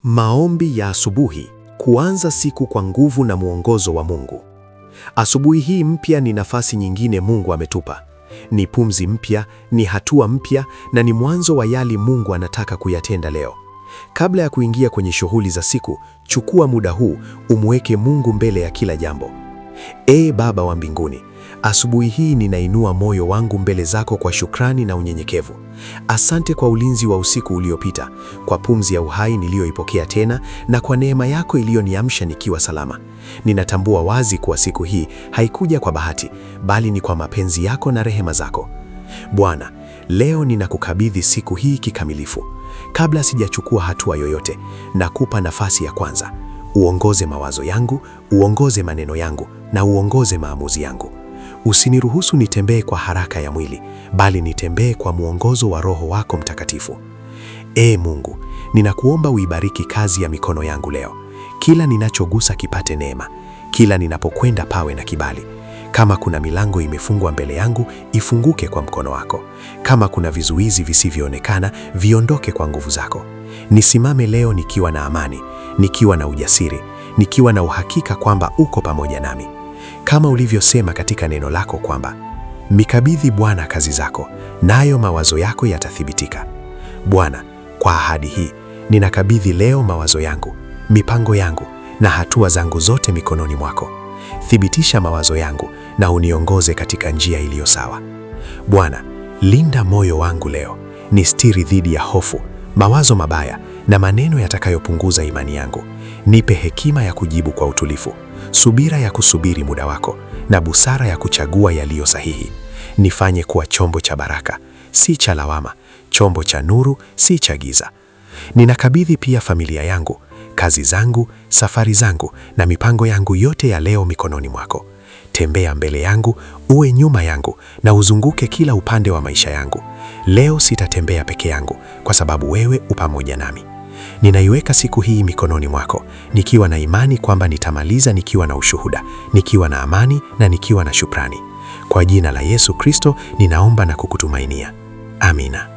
Maombi ya asubuhi, kuanza siku kwa nguvu na mwongozo wa Mungu. Asubuhi hii mpya ni nafasi nyingine Mungu ametupa. Ni pumzi mpya, ni hatua mpya na ni mwanzo wa yale Mungu anataka kuyatenda leo. Kabla ya kuingia kwenye shughuli za siku, chukua muda huu umweke Mungu mbele ya kila jambo. Ee Baba wa mbinguni, asubuhi hii ninainua moyo wangu mbele zako kwa shukrani na unyenyekevu. Asante kwa ulinzi wa usiku uliopita, kwa pumzi ya uhai niliyoipokea tena na kwa neema yako iliyoniamsha nikiwa salama. Ninatambua wazi kuwa siku hii haikuja kwa bahati, bali ni kwa mapenzi yako na rehema zako. Bwana, leo ninakukabidhi siku hii kikamilifu. Kabla sijachukua hatua yoyote, nakupa nafasi ya kwanza. Uongoze mawazo yangu, uongoze maneno yangu na uongoze maamuzi yangu. Usiniruhusu nitembee kwa haraka ya mwili, bali nitembee kwa mwongozo wa Roho wako Mtakatifu. Ee Mungu, ninakuomba uibariki kazi ya mikono yangu leo. Kila ninachogusa kipate neema, kila ninapokwenda pawe na kibali. Kama kuna milango imefungwa mbele yangu, ifunguke kwa mkono wako. Kama kuna vizuizi visivyoonekana, viondoke kwa nguvu zako. Nisimame leo nikiwa na amani, nikiwa na ujasiri, nikiwa na uhakika kwamba uko pamoja nami. Kama ulivyosema katika neno lako kwamba mikabidhi Bwana kazi zako, nayo mawazo yako yatathibitika. Bwana, kwa ahadi hii ninakabidhi leo mawazo yangu, mipango yangu na hatua zangu zote mikononi mwako. Thibitisha mawazo yangu na uniongoze katika njia iliyo sawa. Bwana, linda moyo wangu leo, nistiri dhidi ya hofu, mawazo mabaya na maneno yatakayopunguza imani yangu. Nipe hekima ya kujibu kwa utulivu, subira ya kusubiri muda wako na busara ya kuchagua yaliyo sahihi. Nifanye kuwa chombo cha baraka, si cha lawama, chombo cha nuru, si cha giza. Ninakabidhi pia familia yangu, kazi zangu, safari zangu na mipango yangu yote ya leo mikononi mwako. Tembea mbele yangu, uwe nyuma yangu na uzunguke kila upande wa maisha yangu. Leo sitatembea peke yangu kwa sababu wewe u pamoja nami. Ninaiweka siku hii mikononi mwako, nikiwa na imani kwamba nitamaliza nikiwa na ushuhuda, nikiwa na amani na nikiwa na shukrani. Kwa jina la Yesu Kristo ninaomba na kukutumainia. Amina.